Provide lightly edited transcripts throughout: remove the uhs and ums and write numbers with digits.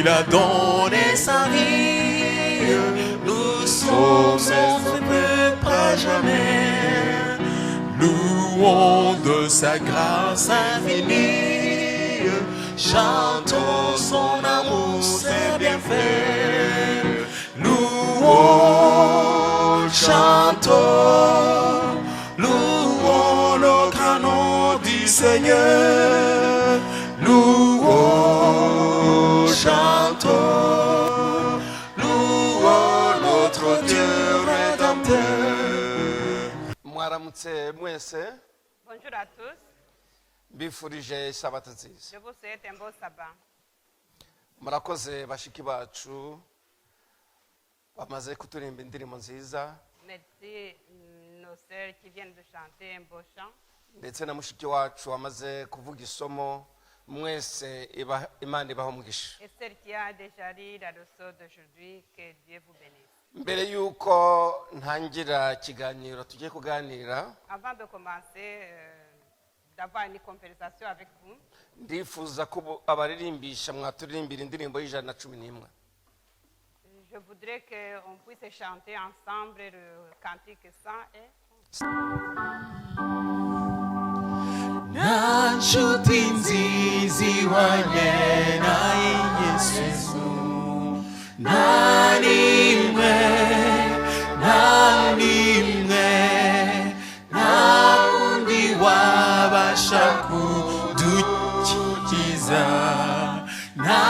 Il a donné sa vie, nous sommes son peuple à jamais. Louons de sa grâce infinie, chantons son amour, ses bienfaits. Louons, chantons, louons le grand nom du Seigneur. Louons, chantons, louons notre Dieu rédempteur. Mwaramutse mwese. Bonjour à tous. Mbifurije isabato nziza. Je vous souhaite un bon sabbat. Murakoze bashiki bacu bamaze kuturirimba indirimbo nziza. Merci nos sœurs qui viennent de chanter un beau chant. Ndetse na mushiki wacu wamaze kuvuga isomo mwese Imana ibaho umugisha. Et celle qui a déjà lu la leçon d'aujourd'hui, que Dieu vous bénisse. Mbere y'uko ntangira ikiganiro tugiye kuganira, Avant de commencer, d'avoir une conversation avec vous, ndifuza ko ubu abaririmbisha mwaturirimbira indirimbo y'111. Je voudrais qu'on puisse chanter ensemble le cantique 100 et Nta nshuti nziza ihwanye na Yesu, nta n'imwe, nta n'imwe, nta wundi wabasha kudukiza, nta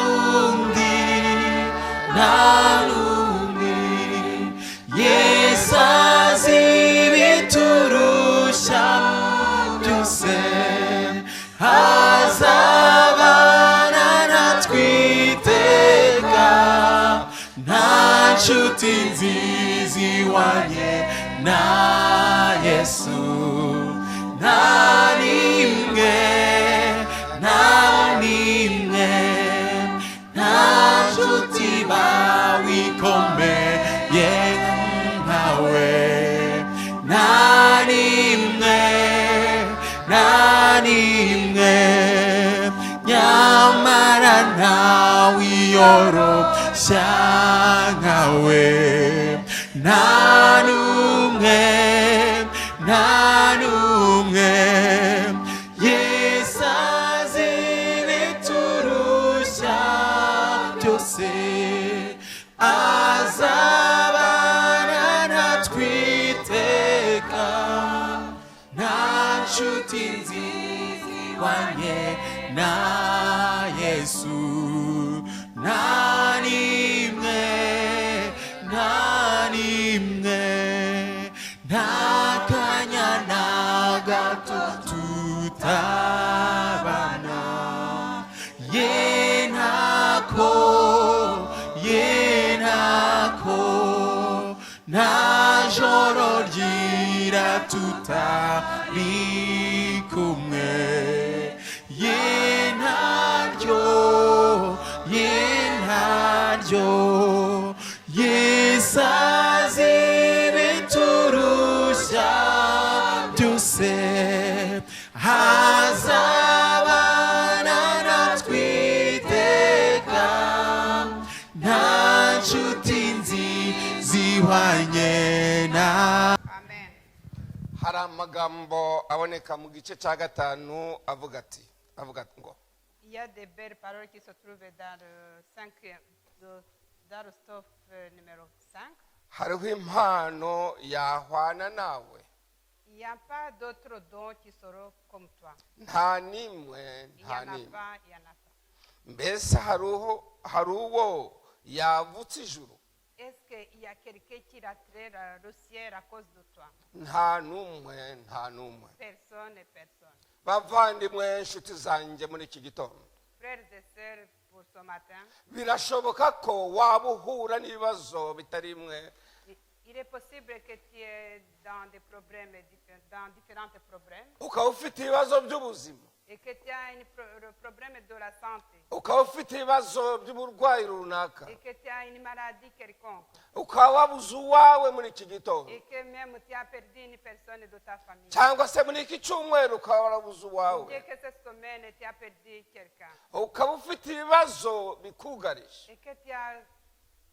wundi, nta n'undi. Yesu azi ibiturusha byose, azabana natwe iteka. Nta nshuti nziza ihwanye na Yesu, nta n'imwe, nta n'imwe, nta nshuti bawe ikomeye nkawe, nta n'imwe, nta n'imwe, nyamara ntawe iyoroshya nkawe, nta n'umwe, nta n'umwe. Yesu azi ibiturusha byose, azabana natwe iteka. Nta nshuti nziza ihwanye na Yesu, nta n'imwe, nta n'imwe, nta kanya na gato tutabana ye, ntako ye, ntako, nta joro ryira tutari kumwe ye, ntaryo ye, ntaryo. Yesu azi ibiturusha byose, azabana natwe iteka. Nta nshuti nziza ihwanye na Amen. Hari amagambo aboneka mu gice cya gatanu avuga ati avuga ngo: Il y a des belles paroles qui se trouvent dans le cinquième, dans le strophe numéro 5. Hariho impano yahwana nawe? Il n'y a pas d'autre don qui sera comme toi. Nta n'imwe. Il n'y Nta en a n'imwe. Pas, il n'y en a pas. Mbese hariho hari uwo yavutse ijuru? Est-ce qu'il y a quelqu'un qui raterait le ciel à cause de toi? Nta n'umwe, nta n'umwe. Personne et personne. Bavandimwe, inshuti zanjye, muri iki gitondo, Frères et sœurs, pour ce matin, birashoboka ko waba uhura n'ibibazo bitari imwe. il est possible que tu es dans des problèmes, dans différents problèmes. Ukaba ufite ibibazo by'ubuzima. Et que tu as le problème de la santé, ukaba ufite ibibazo by'uburwayi runaka, et que tu as une maladie quelconque, ukaba wabuze uwawe muri iki gitondo, et que même tu as perdu une personne de ta famille, cyangwa se muri iki cyumweru ukaba warabuze uwawe, ou bien que cette semaine tu as perdu quelqu'un, ukaba ufite ibibazo bikugarije, et que tu as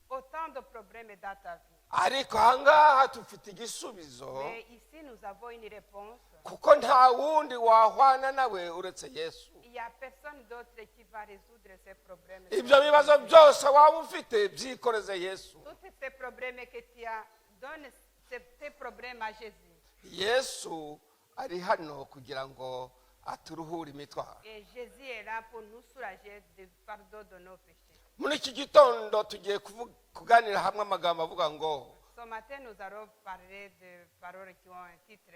autant de problèmes dans ta vie. Ariko ahangaha dufite igisubizo, Mais ici, nous avons une réponse. Kuko nta wundi wahwana nawe uretse Yesu. Il n'y a personne d'autre qui va résoudre ces problèmes. Ibyo bibazo byose waba ufite byikoreze Yesu. Tous ces problèmes que tu as, donne tes problèmes à Jésus. Yesu ari hano kugira ngo aturuhure imitwaro. Et Jésus est là pour nous soulager du fardeau de nos péchés. Muri iki gitondo tugiye kuganira hamwe amagambo avuga ngo Ce matin, nous allons parler de paroles qui ont un titre: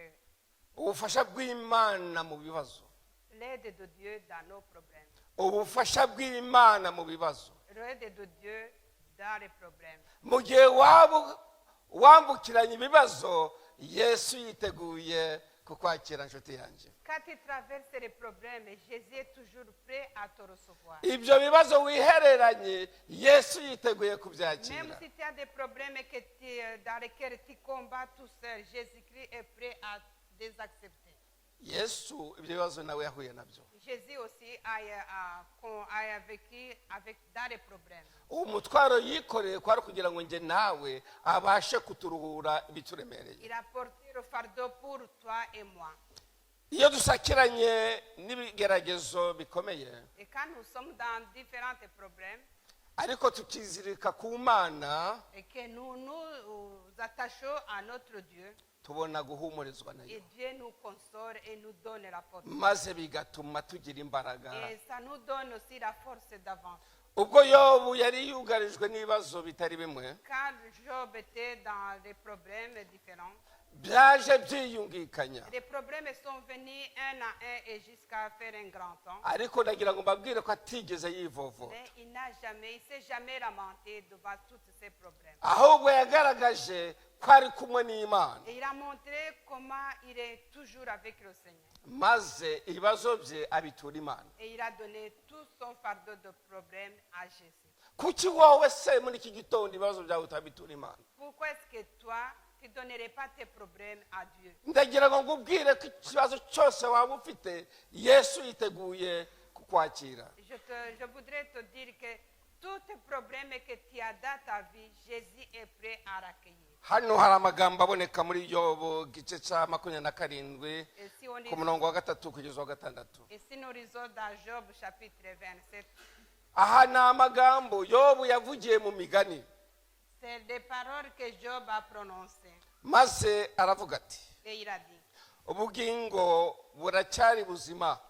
ubufasha bw'Imana mu bibazo. L'aide de Dieu dans nos problèmes. Ubufasha bw'Imana mu bibazo. L'aide de Dieu dans les problèmes. Mu gihe waba wambukiranya ibibazo, Yesu yiteguye kukwakira, nshuti yanjye. Quand tu traverses les problèmes, Jésus est toujours prêt à te recevoir. Ibyo bibazo wihereranye, Yesu yiteguye kubyakira. Même si tu as des problèmes dans lesquels tu combats tout seul, Jésus-Christ est prêt à les accepter. Yesu ibyo bibazo nawe yahuye nabyo. Jésus aussi a vécu dans les problèmes. Uwo mutwaro yikoreye kwari kugira ngo njye nawe abashe kuturuhura ibituremereye. Il a porté le fardeau pour toi et moi. Iyo dusakiranye n'ibigeragezo bikomeye, Et quand nous sommes dans différents problèmes ariko tukizirika ku Mana, et que nous nous attachons à notre Dieu, tubona guhumurizwa nayo, et Dieu nous console et nous donne la force. Maze bigatuma tugira imbaraga. Et ça nous donne aussi la force d'avancer. Ubwo Yobu yari yugarijwe n'ibibazo bitari bimwe, Quand Job était dans des problèmes différents, byaje byiyungikanya, les problèmes sont venus un à un et jusqu'à faire un grand temps. Ariko ndagira ngo mbabwire ko atigeze yivovota. Mais il n'a jamais, il s'est jamais lamenté devant tous ces problèmes. Ahubwo yagaragaje ko ari kumwe n'Imana, Et il a montré comment il est toujours avec le Seigneur. Maze ibibazo bye abitura Imana. Et il a donné tout son fardeau de problèmes à Jésus. Kuki wowe se muri iki gitondo ibibazo byawe utabitura Imana? Pourquoi est-ce que toi, tu ne donnerais pas tes problèmes à Dieu? Ndagira ngo ngubwire ko ikibazo cyose waba ufite, Yesu yiteguye kukwakira. Je voudrais te dire que tous tes problèmes que tu as dans ta vie, Jésus est prêt à l'accueillir. Hano hari amagambo aboneka muri Yobu gice cya 27, Et si, on lit, ku murongo wa gatatu kugeza wa gatandatu. Et si nous lisons dans Job chapitre 27, Aha ni amagambo Yobu yavugiye mu migani, c'est des paroles que Job a prononcées. Maze aravuga ati: Et il a dit, "Ubugingo buracyari buzima."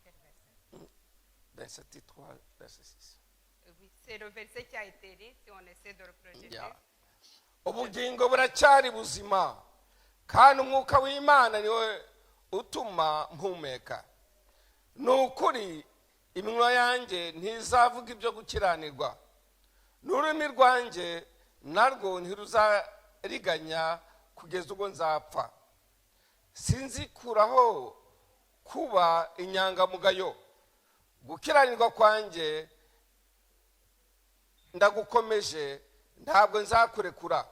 Quel verset? Verset 3, verset 6. Oui, c'est le verset qui a été lu, si on essaie de le projeter. Yeah. Ubugingo buracyari buzima kandi umwuka w'Imana niwe utuma mpumeka. Ni ukuri iminwa yanjye ntizavuga ibyo gukiranirwa, n'ururimi rwanjye narwo ntiruzariganya kugeza ubwo nzapfa. Sinzikuraho kuba inyangamugayo, gukiranirwa kwanjye ndagukomeje, ntabwo nzakurekura,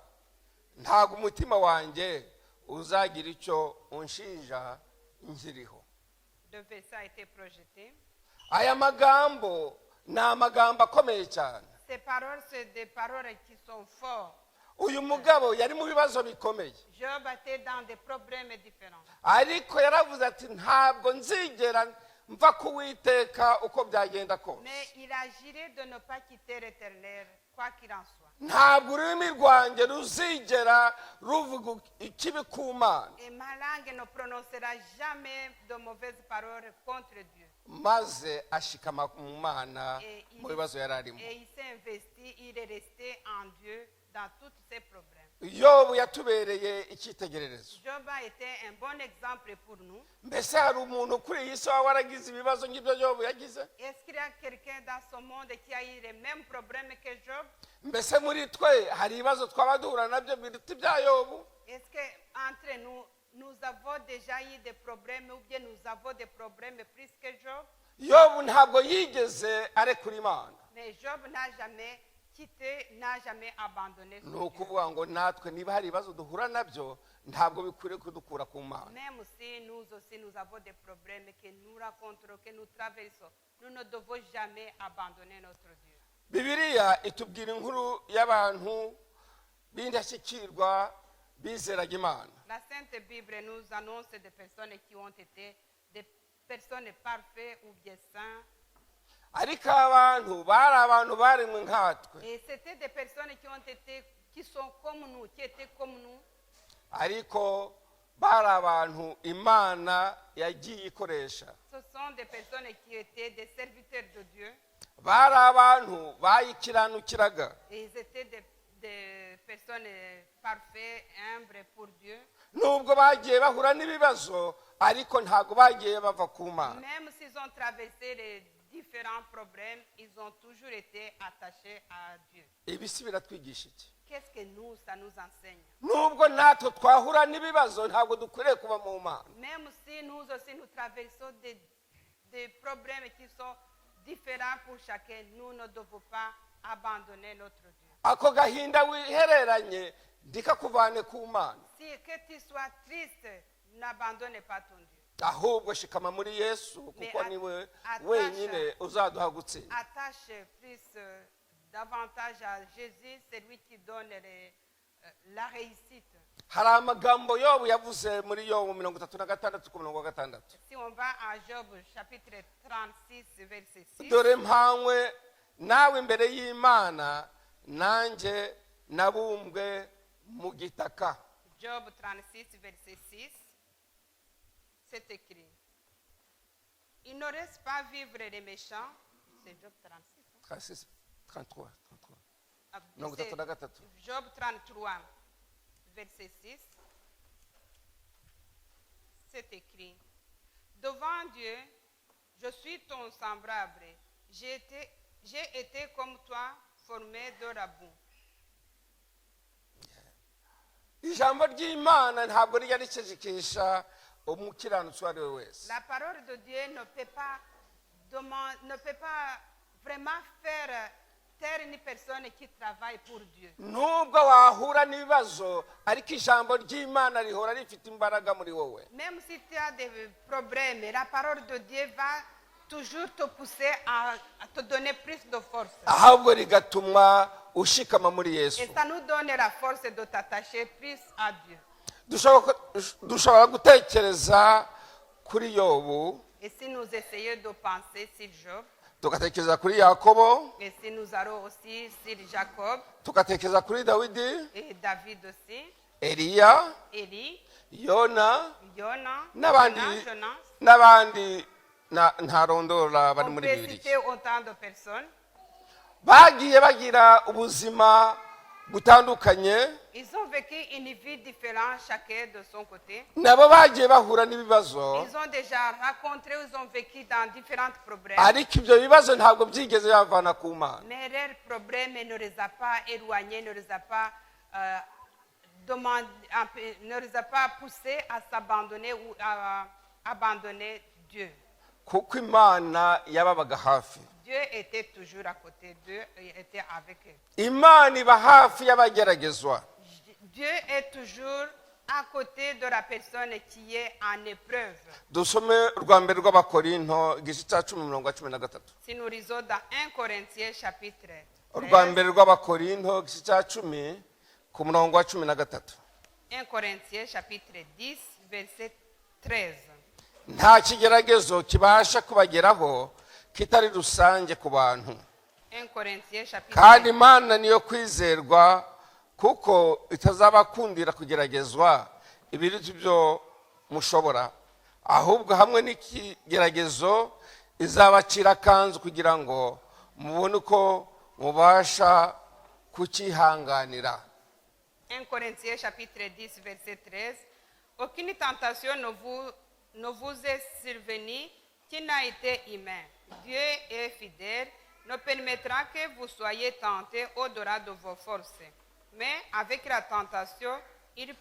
ntabwo umutima wanjye uzagira icyo unshinja nkiriho. Le verset a été projeté. Aya magambo ni amagambo akomeye cyane. Ces paroles, c'est des paroles qui sont fortes. Uyu mugabo yari mu bibazo bikomeye, Job était dans des problèmes différents. Ariko yaravuze ati: "Ntabwo nzigera mva ku Witeka uko byagenda kose." Mais il a juré de ne pas quitter l'Éternel, quoi qu'il en soit. Ntabwo ururimi rwanjye ruzigera ruvuga ikibi ku Mana. Et ma langue ne prononcera jamais de mauvaises paroles contre Dieu. Maze ashikama mu Mana Et mu bibazo yari arimo. Et il s'est investi, il est resté en Dieu dans tous ses problèmes. Yobu yatubereye icyitegererezo. Job a été un bon exemple pour nous. Mbese hari umuntu kuri iyi si waba waragize ibibazo nk'ibyo Yobu yagize? Est-ce qu'il y a quelqu'un dans ce monde qui a eu les mêmes problèmes que Job? Mbese muri twe hari ibibazo twaba duhura nabyo biruta ibya Yobu? Est-ce qu'entre nous, Nous avons déjà eu des problèmes ou bien nous avons des problèmes plus que Job. Yobu ntabwo yigeze arekura Imana. Mais Job n'a jamais quitté, n'a jamais abandonné son Ni Dieu. Ukuvuga ngo natwe niba hari ibibazo duhura nabyo ntabwo bikwiriye kudukura ku Mana. Même si nous aussi nous avons des problèmes que nous rencontrons, que nous traversons, nous ne devons jamais abandonner notre Dieu. Bibiliya itubwira inkuru y'abantu b'indashyikirwa bizeraga Imana. La Sainte Bible nous annonce des personnes qui ont été des personnes parfaites ou bien saintes. Ariko abantu bari abantu baremwe nkatwe. Et c'était des personnes qui ont été, qui sont comme nous, qui étaient comme nous. Ariko bari abantu Imana yagiye ikoresha. Ce sont des personnes qui étaient des serviteurs de Dieu. Bari abantu bayikiranukiraga. Et ils étaient des personnes parfaites, humbles pour Dieu. Nubwo bagiye bahura n'ibibazo ariko ntabwo bagiye bava ku Mana. Même s'ils ont traversé les différents problèmes, ils ont toujours été attachés à Dieu. Ibi si biratwigisha iki? Qu'est-ce que nous, ça nous enseigne? Nubwo natwe twahura n'ibibazo ntabwo dukwiriye kuva mu Mana. Même si nous aussi nous traversons des problèmes qui sont différents pour chacun, nous ne devons pas abandonner notre Dieu. Ako gahinda wihereranye ntikakuvane ku Mana. Si que tu sois triste, n'abandonne pas ton Dieu. Ahubwo shikama muri Yesu kuko niwe wenyine uzaduha gutsinda. Attache plus davantage à Jésus, c'est lui qui donne la réussite. Hari amagambo Yobu yavuze muri Yobu 36 ku murongo wa 6. Si on va à Job chapitre 36, verset 6, Dore mpanywe nawe imbere y'Imana nanjye nabumbwe mu gitaka. Job 36, verset 6, c'est écrit: Il ne laisse pas vivre les méchants. C'est Job 36, hein? 36, 33, 33. Ah, Mirongo itatu na gatatu. Job 33, verset 6. C'est écrit: Devant Dieu, je suis ton semblable. J'ai été comme toi, formé de la boue. Ijambo ry'Imana ntabwo rijya ricecekesha umukiranutsi uwo ari we wese. La parole de Dieu ne peut pas vraiment faire taire une personne qui travaille pour Dieu. Nubwo wahura n'ibibazo ariko ijambo ry'Imana rihora rifite imbaraga muri wowe. Même si tu as des problèmes, la parole de Dieu va toujours te pousser à te donner plus de force. Ahubwo rigatuma ushikama muri Yesu. Et ça nous donne la force de t'attacher plus à Dieu. Dushobora gutekereza kuri Yobu, Et si nous essayons de penser sur Job, tugatekereza kuri Yakobo, et si nous allons aussi sur Jacob tugatekereza kuri Dawidi, et David aussi, Eliya, Élie, Yona Yona, n'abandi Jonas, Jonas. N'abandi ntarondora bari On muri peut Bibiliya. citer autant de personnes. Bagiye bagira ubuzima butandukanye. Ils ont vécu une vie différente, chacun de son côté. Nabo bagiye bahura n'ibibazo. Ils ont déjà rencontré, ils ont vécu dans différents problèmes. Ariko ibyo bibazo ntabwo byigeze bibavana ku Mana. Mais leurs problèmes ne les a pas éloignés, ne les a pas, ne les a pas poussés à s'abandonner ou à abandonner Dieu. Kuko Imana yababaga hafi. Dieu était toujours à côté d'eux et était avec eux. Imana iba hafi y'abageragezwa. Dieu est toujours à côté de la personne qui est en épreuve. Dusome urwa mbere rw'Abakorinto igice cya 10 umurongo wa 13. Si nous lisons dans 1 Corinthiens chapitre Urwa 13, mbere rw'Abakorinto igice cya 10 ku murongo wa 13. 1 Corinthiens chapitre 10, verset 13. Nta kigeragezo kibasha kubageraho kitari rusange ku bantu. 1 Corinthiens chapitre Kandi Imana niyo kwizerwa kuko itazabakundira kugeragezwa ibiruta ibyo mushobora ahubwo hamwe n'ikigeragezo izabacira akanzu kugira ngo mubone uko mubasha kucyihanganira. 1 Corinthiens chapitre 10, verset 13. Aucune tentation ne vous est survenue qui n'a été humaine. Dieu est fidèle, ne permettra que vous soyez tentés au-delà de vos forces. Mais avec la tentation, il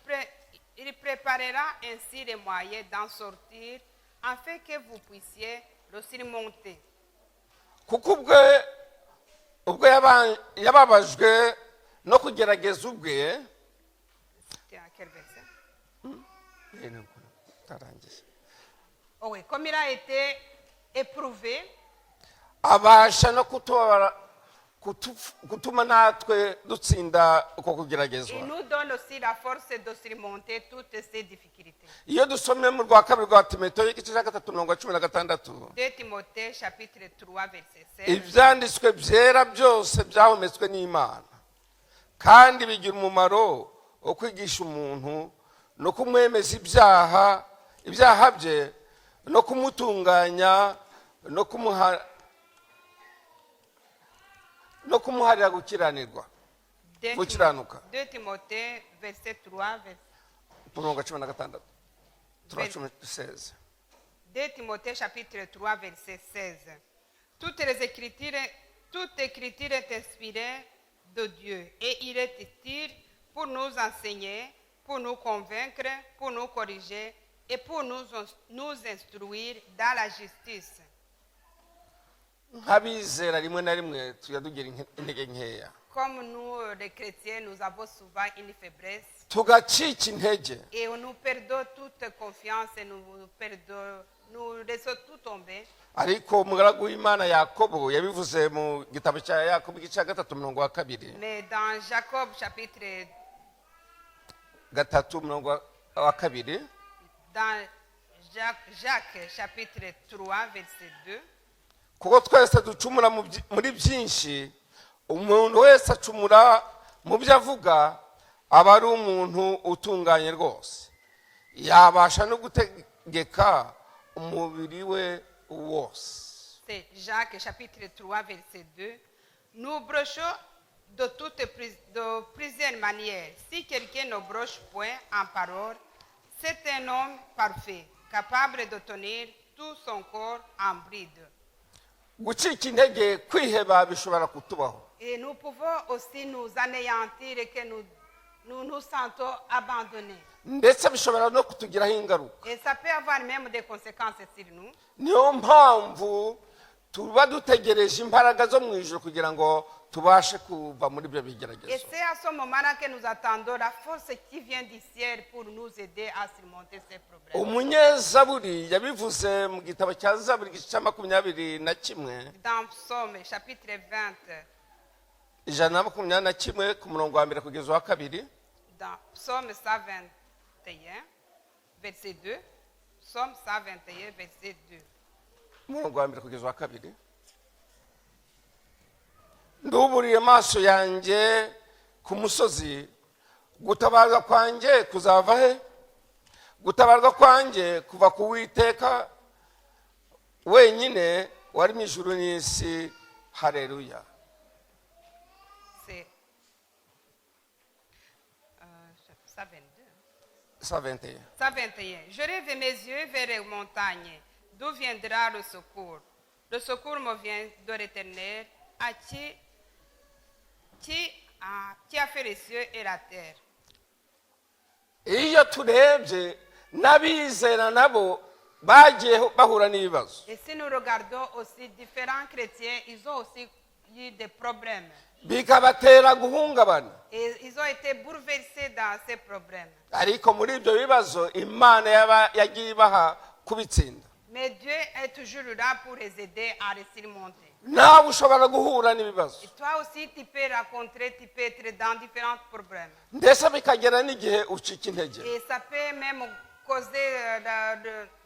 Il préparera ainsi les moyens d'en sortir, afin que vous puissiez le surmonter. Kuko ubwe ubwo yababajwe no kugerageza ubwe. C'était à quel verset? Utarangiye. Oh oui, comme il a été éprouvé, abasha no kutubabara gutuma natwe dutsinda uko kugeragezwa. Il nous donne aussi la force de surmonter toutes ces difficultés. Iyo dusomye mu rwa kabiri rwa Timoteyo igice cya gatatu mirongo cumi na gatandatu, 2 Timothée chapitre 3 verset 16. Ibyanditswe byera byose byahumetswe n'Imana kandi bigira umumaro wo kwigisha umuntu no kumwemeza ibyaha bye no kumutunganya no kumuharira gukiranirwa 2 gukiranuka. 2 Timothée verset 3 verset Umurongo wa 16, 3 cumi 16. 2 Timothée chapitre 3 verset 16. Toutes les écritures, toute écriture est inspirée de Dieu et il est utile pour nous enseigner, pour nous convaincre, pour nous corriger et pour nous instruire dans la justice. Nk'abizera rimwe na rimwe tujya tugira intege nkeya. Comme nous, les chrétiens, nous avons souvent une faiblesse Tugacika intege. Et nous perdons toute confiance et nous perdons, nous laissons tout tomber. Ariko umugaragu w'Imana Yakobo yabivuze mu gitabo cya Yakobo igice cya gatatu mirongo wa kabiri. Mais dans Jacob chapitre Gatatu mirongo wa kabiri. Dans Jacques chapitre 3 verset 2, Kuko twese ducumura muri byinshi. Umuntu wese acumura mu byo avuga aba ari umuntu utunganye rwose yabasha no gutegeka umubiri we wose. C'est Jacques chapitre 3 verset 2. Nous brochons de plusieurs manières. Si quelqu'un ne broche point en parole, c'est un homme parfait, capable de tenir tout son corps en bride. Gucika intege kwiheba bishobora kutubaho. Et nous pouvons aussi nous anéantir et que nous nous, nous sentons abandonnés. Ndetse bishobora no kutugiraho ingaruka. Et ça peut avoir même des conséquences sur nous. Niyo mpamvu tuba dutegereje imbaraga zo mu ijuru kugira ngo tubashe kuva muri ibyo Et bigeragezo. c'est à ce moment-là que nous attendons la force qui vient du ciel pour nous aider à surmonter ces problèmes. Umunyezaburi yabivuze mu gitabo cya Zaburi igice cya 21. Dans Psaume chapitre 20, 121 ku murongo wa mbere kugeza uwa kabiri. Dans Psaume 121, verset 2, Psaume 121, verset 2. Umurongo wa mbere kugeza uwa kabiri. Nduburiye amaso yanjye ku musozi, gutabarwa kwanjye kuzava he? Gutabarwa kwanjye kuva ku Witeka wenyine wari mu ijuru n'isi. Hareruya. C'est 122. 121. 121. Je lève mes yeux vers les montagnes. D'où viendra le secours? Le secours me vient de l'Éternel, à qui a fait les cieux et la terre. Iyo turebye n'abizera nabo bagiye bahura n'ibibazo. Et si nous regardons aussi différents chrétiens, ils ont aussi eu des problèmes. Bikabatera guhungabana. Et ils ont été bouleversés dans ces problèmes. Ariko muri ibyo bibazo Imana yaba yagiye ibaha kubitsinda. Mais Dieu est toujours là pour les aider à les surmonter. Nawe ushobora guhura n'ibibazo. Et toi aussi, tu peux rencontrer, tu peux être dans différents problèmes. Ndetse bikagera n'igihe ucika intege. Et ça peut même causer,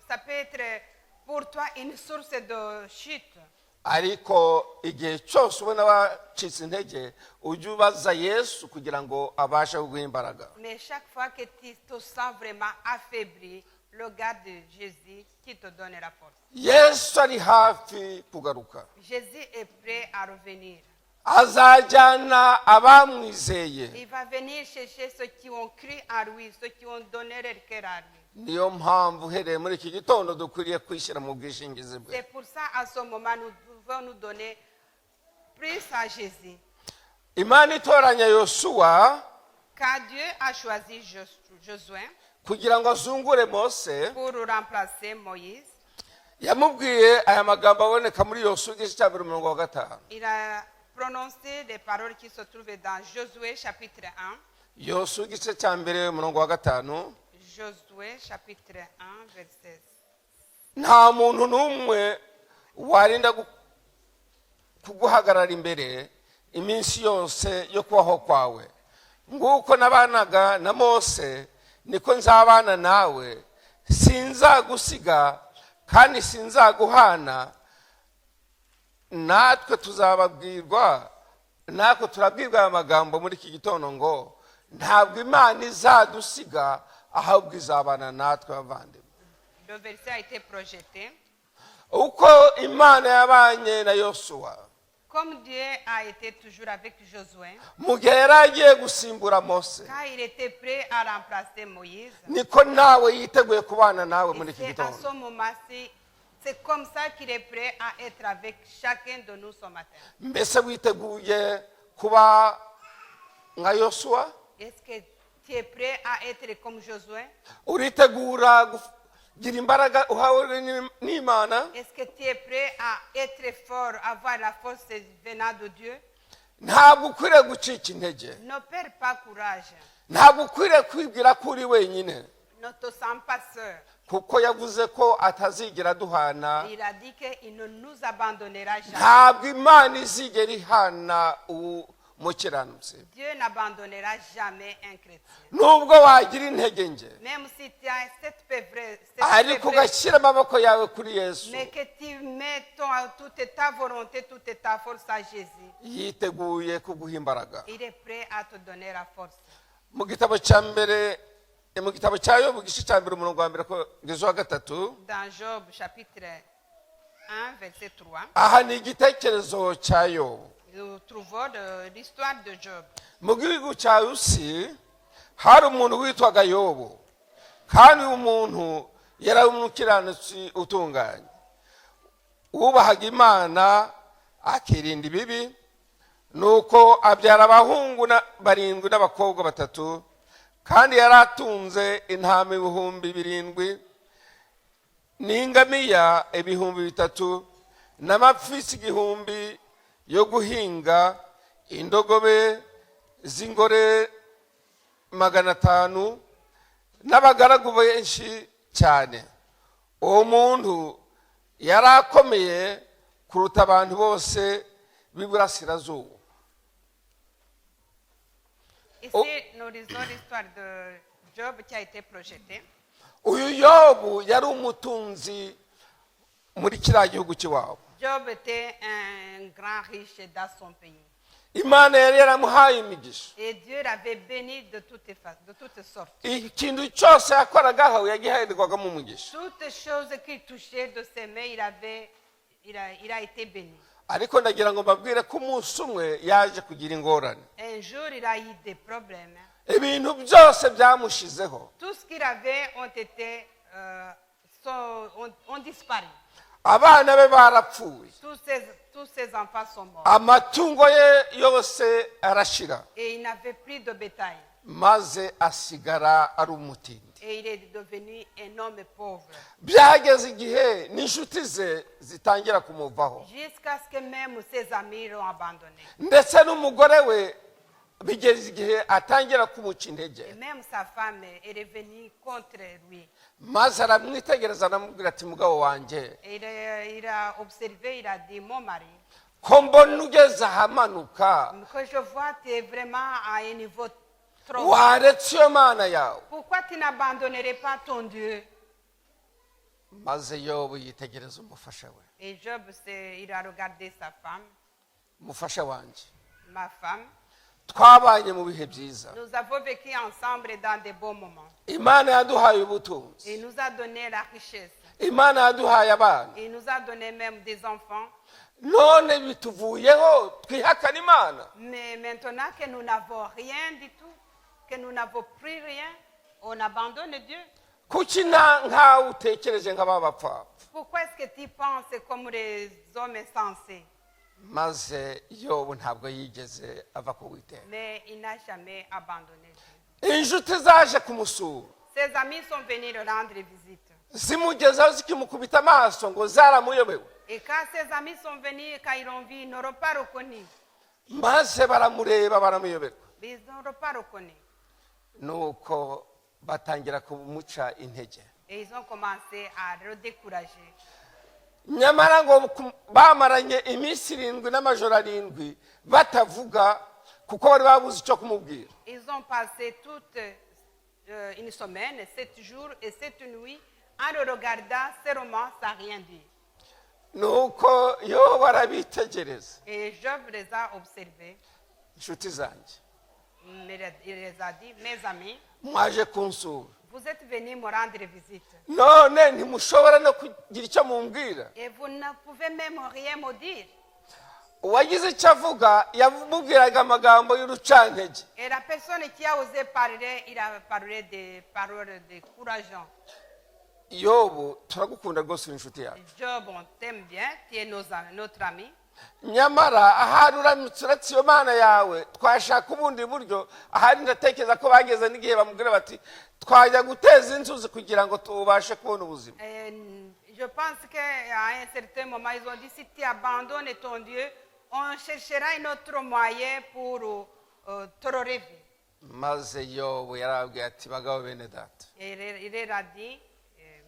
ça peut être pour toi une source de chute. Ariko igihe cyose ubona wacitse intege ujye ubaza Yesu kugira ngo abashe kuguha imbaraga. Mais chaque fois que tu te sens vraiment affaibli, regarde Jésus qui te donne la force. Yesu ari hafi kugaruka. Jésus est prêt à revenir. Azajyana abamwizeye. Il va venir chercher ceux qui ont cru en lui, ceux qui ont donné leur cœur à lui. Niyo mpamvu uhereye muri iki gitondo dukwiriye kwishyira mu bwishingizi bwe. C'est pour ça, à ce moment, nous devons nous donner plus à Jésus. Imana itoranya Yosuwa Quand Dieu a choisi Josué, Kugira ngo azungure Mose, pour remplacer Moïse, yamubwiye aya magambo aboneka muri Yosuwa igice cya mbere umurongo wa gatanu. Il a prononcé les paroles qui se trouvent dans Josué chapitre 1. Yosuwa igice cya mbere umurongo wa gatanu. Josué chapitre 1, verset Nta muntu n'umwe warinda kuguhagarara imbere iminsi yose yo kubaho kwawe. Nguko nabanaga na Mose, niko nzabana nawe. Sinzagusiga kandi sinzaguhana. Natwe tuzababwirwa, natwe turabwirwa aya magambo muri iki gitondo ngo ntabwo Imana izadusiga, ahubwo izabana natwe, bavandimwe. Le verset a été projeté. Uko Imana yabanye na Yosuwa Comme Dieu a été toujours avec Josué, mu gihe yari agiye gusimbura Mose, quand il était prêt à remplacer Moïse, niko nawe yiteguye kubana nawe muri et iki c'est à gitondo. ce moment-ci, c'est comme ça qu'il est prêt à être avec chacun de nous ce matin. Mbese witeguye kuba nka Yosuwa? Est-ce que tu es prêt à être comme Josué? Uritegura kugira imbaraga uhawe n'Imana? Est-ce que tu es prêt à être fort, avoir la force venant de Dieu? Ntabwo ukwiriye gucika intege. Ne perds pas courage. Ntabwo ukwiriye kwibwira ko uri wenyine, Ne te sens pas seul. Kuko yavuze ko atazigera aduhana. Il a dit qu'il ne nous abandonnera jamais. Ntabwo Imana izigera ihana umukiranutsi. Dieu n'abandonnera jamais un chrétien. Nubwo wagira intege nke, Même si tu as cette faiblesse, cette ariko faiblesse, ugashyira amaboko yawe kuri Yesu, mais que tu mets toute ta volonté, toute ta force à Jésus, yiteguye kuguha imbaraga. Il est prêt à te donner la force. Mu gitabo cya mbere, mu gitabo cya Yobu igice cya mbere umurongo wa mbere kugeza uwa gatatu. Dans Job chapitre 1, verset 3, Aha ni igitekerezo cya Yobu. Nous trouvons l'histoire de Job. Mu gihugu cya Usi hari umuntu witwaga Yobu, kandi uyu muntu yari umukiranutsi utunganye, wubahaga Imana akirinda ibibi. Nuko abyara abahungu barindwi n'abakobwa batatu. Kandi yari atunze intama 7000 n'ingamiya 3000 n'amapfisi 1000 yo guhinga, indogobe z'ingore 500 n'abagaragu benshi cyane. Uwo muntu yari akomeye kuruta abantu bose b'iburasirazuba. Ici, Oh. nous lisons l'histoire de Job qui a été projetée. Uyu Yobu yari umutunzi muri kiriya gihugu cy'iwabo. Job était un grand riche dans son pays. Imana yari yaramuhaye imigisha. Et Dieu l'avait béni de toutes sortes. Ikintu cyose yakoragaho yagihererwagamo umugisha. Toutes choses qu'il touchait de ses mains, il a été béni. Ariko ndagira ngo mbabwire ko umunsi umwe yaje kugira ingorane. Un jour, il a eu des problèmes. Ibintu byose byamushizeho. Tout ce qu'il avait ont été, ont disparu. Abana be barapfuye. Tous ses enfants sont morts. Amatungo ye yose arashira. Et il n'avait plus de bétail. Maze asigara ari umutindi. Et il est devenu un homme pauvre. Byageze igihe n'inshuti ze zitangira kumuvaho. Jusqu'à ce que même ses amis l'ont abandonné. Ndetse n'umugore we bigeze igihe atangira kumuca intege. Et même sa femme est revenue contre lui. Maze aramwitegereza aramubwira ati mugabo wanjye, Et il a observé, il a dit, mon mari, ko mbona ugeze ahamanuka, que je vois, tu es vraiment à un niveau trop bas. Waretse iyo Mana yawe? Pourquoi tu n'abandonnerais pas ton Dieu? Maze Yobu yitegereza umufasha we. Et Job, il a regardé sa femme, Umufasha wanjye, ma femme. Twabanye mu bihe byiza. Nous avons vécu ensemble dans des bons moments. Imana yaduhaye ubutunzi. Il nous a donné la richesse. Imana yaduhaye abana. Il nous a donné même des enfants. None bituvuyeho twihakana Imana? Mais maintenant que nous n'avons rien du tout, que nous n'avons plus rien, on abandonne Dieu. Kuki nta nkawe utekereje nk'aba bapfapfa? Pourquoi est-ce que tu penses comme les hommes insensés? Maze Yobu ntabwo yigeze ava ku Witeka. Mais il n'a jamais abandonné Dieu. Inshuti zaje kumusura. Ses amis sont venus le rendre visite. Zimugezeho zikimukubita amaso ngo zaramuyobewe. Et quand ses amis sont venus, quand ils l'ont vu, ils n'auront pas reconnu. Maze baramureba baramuyoberwa. Mais ils n'auront pas reconnu. Nuko batangira kumuca intege. Et ils ont commencé à le décourager. Nyamara ngo bamaranye iminsi 7 n'amajoro 7 batavuga kuko bari babuze icyo kumubwira. Ils ont passé toute une semaine, 7 jours et 7 nuits, en le regardant seulement sans rien dire. Nuko Yobu arabitegereza. Et Job les a observés. Inshuti zanjye, Mais il les a dit, mes amis, mwaje kunsura, vous êtes venus me rendre visite. None ntimushobora no kugira icyo mumbwira. Et vous ne pouvez même rien me dire. Uwagize icyo avuga yamubwiraga amagambo y'urucantege. Et la personne qui a osé parler, il a parlé des paroles décourageantes. Yobu, turagukunda rwose, uri inshuti yacu. Job, on t'aime bien, tu es notre ami. Nyamara ahari uramutse uretse iyo Mana yawe twashaka ubundi buryo. Ahari ndatekereza ko bageze n'igihe bamubwira bati twajya guteza inzuzi kugira ngo tubashe kubona ubuzima. Et je pense qu'à un certain moment, ils ont dit, si tu abandonnes ton Dieu, on cherchera un autre moyen pour te relever. Maze Yobu yarababwiye ati bagabo bene data, Et il leur a dit,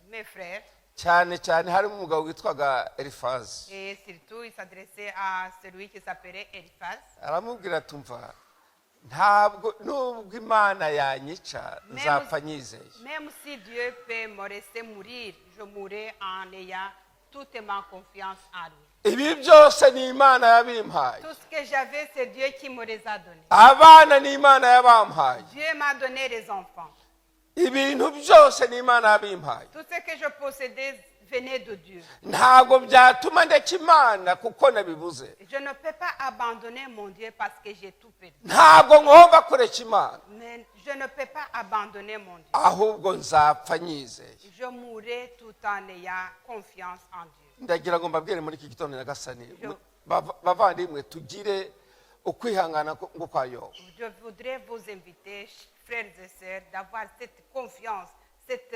mes frères, cyane cyane harimo umugabo witwaga Elifazi, et surtout il s'adressait à celui qui s'appelait Eliphaz. Aramubwira ati umva, ntabwo nubwo Imana yanyica nzapfa nyizeye. Même si Dieu peut me laisser mourir, je mourrai en ayant toute ma confiance en lui. Ibi byose ni Imana yabimpaye. Tout ce que j'avais, c'est Dieu qui me les a donnés. Abana ni Imana yabampaye. Dieu m'a donné les enfants. Ibintu byose ni Imana yabimpaye. Tout ce que je possédais venait de Dieu. Ntabwo byatuma ndeka Imana kuko nabibuze. Je ne peux pas abandonner mon Dieu parce que j'ai tout perdu. Ntabwo ngomba kureka Imana, Mais je ne peux pas abandonner mon Dieu. Ahubwo nzapfa nyizeye. Je mourrai tout en ayant confiance en Dieu. Ndagira ngo mbabwire muri iki gitondo, Nyagasani, bavandimwe, tugire ukwihangana ngo kwa Yobu. Je voudrais vous inviter, frères et sœurs, d'avoir cette confiance, cette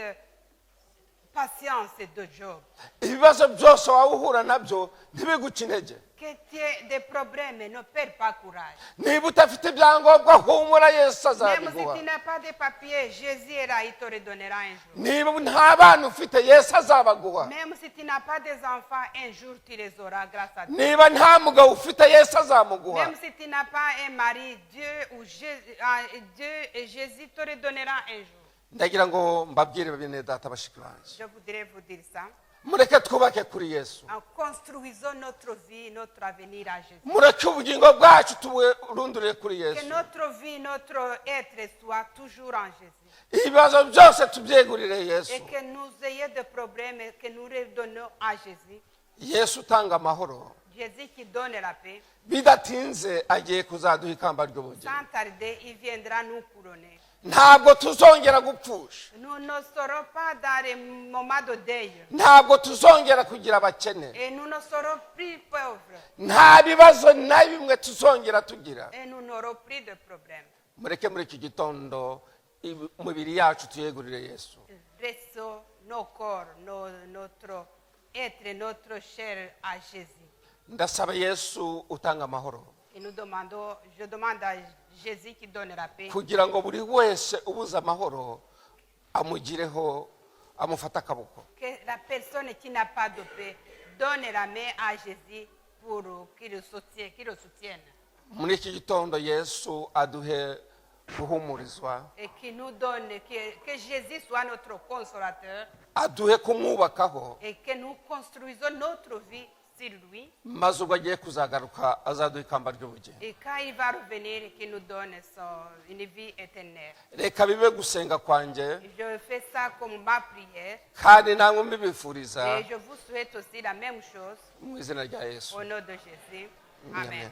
patience de Job. Ibibazo byose waba uhura nabyo ntibiguce intege. Que tu aies des problèmes, ne perds pas courage. Niba udafite ibyangombwa, humura, Yesu Même si azabiguha. tu n'as pas de papiers, Jésus est là, il te redonnera un jour. Niba nta bana ufite, Yesu azabaguha. Même si tu n'as pas des enfants, un jour tu les auras grâce à Dieu. Niba nta mugabo ufite, Yesu azamuguha. Même si tu n'as pas un mari, Dieu ou Jésus, ah, Dieu et Jésus te redonnera un jour. Ndagira ngo mbabwire bene data, bashiki banjye, Je voudrais vous dire ça. Mureke twubake kuri Yesu. En construisant notre vie, notre avenir à Jésus. Mureke ubugingo bwacu tuburundurire kuri Que Yesu. notre vie, notre être soit toujours en Jésus. Ibibazo byose tubyegurire Yesu. Et que nous ayons des problèmes et que nous redonnons à Jésus. Yesu utanga amahoro, Jésus qui donne la paix. Bidatinze agiye kuzaduha ikamba ry'ubugingo. Sans tarder, il viendra nous couronner. Ntabwo tuzongera gupfusha. Nous ne serons pas dans les moments de deuil. Ntabwo tuzongera kugira abakene. Et nous ne serons plus pauvres. Nta bibazo na bimwe tuzongera tugira. Et nous n'aurons plus de problèmes. Mureke muri iki gitondo umubiri yacu tuyegurire Yesu. Dressons nos corps, notre être, notre chair à Jésus. Ndasaba Yesu utanga amahoro Et nous demandons, je demande à Jésus qui donne la paix, kugira ngo buri wese ubuze amahoro amugireho, amufate akaboko. Que la personne qui n'a pas de paix donne la main à Jésus pour qu'il le soutienne. Qu'il le soutienne. Muri iki gitondo Yesu aduhe guhumurizwa, Et qu'il nous donne, que Jésus soit notre consolateur aduhe kumwubakaho, et que nous construisons notre vie sur lui. Maze ubwo agiye kuzagaruka azaduha ikamba ry'ubugingo. Et quand il va revenir, qu'il nous donne une vie éternelle. Reka bibe gusenga kwanjye, Je fais ça comme ma prière kandi namwe mbibifuriza et je vous souhaite aussi la même chose mu izina rya Yesu. au nom de Jésus. Amen. Amen.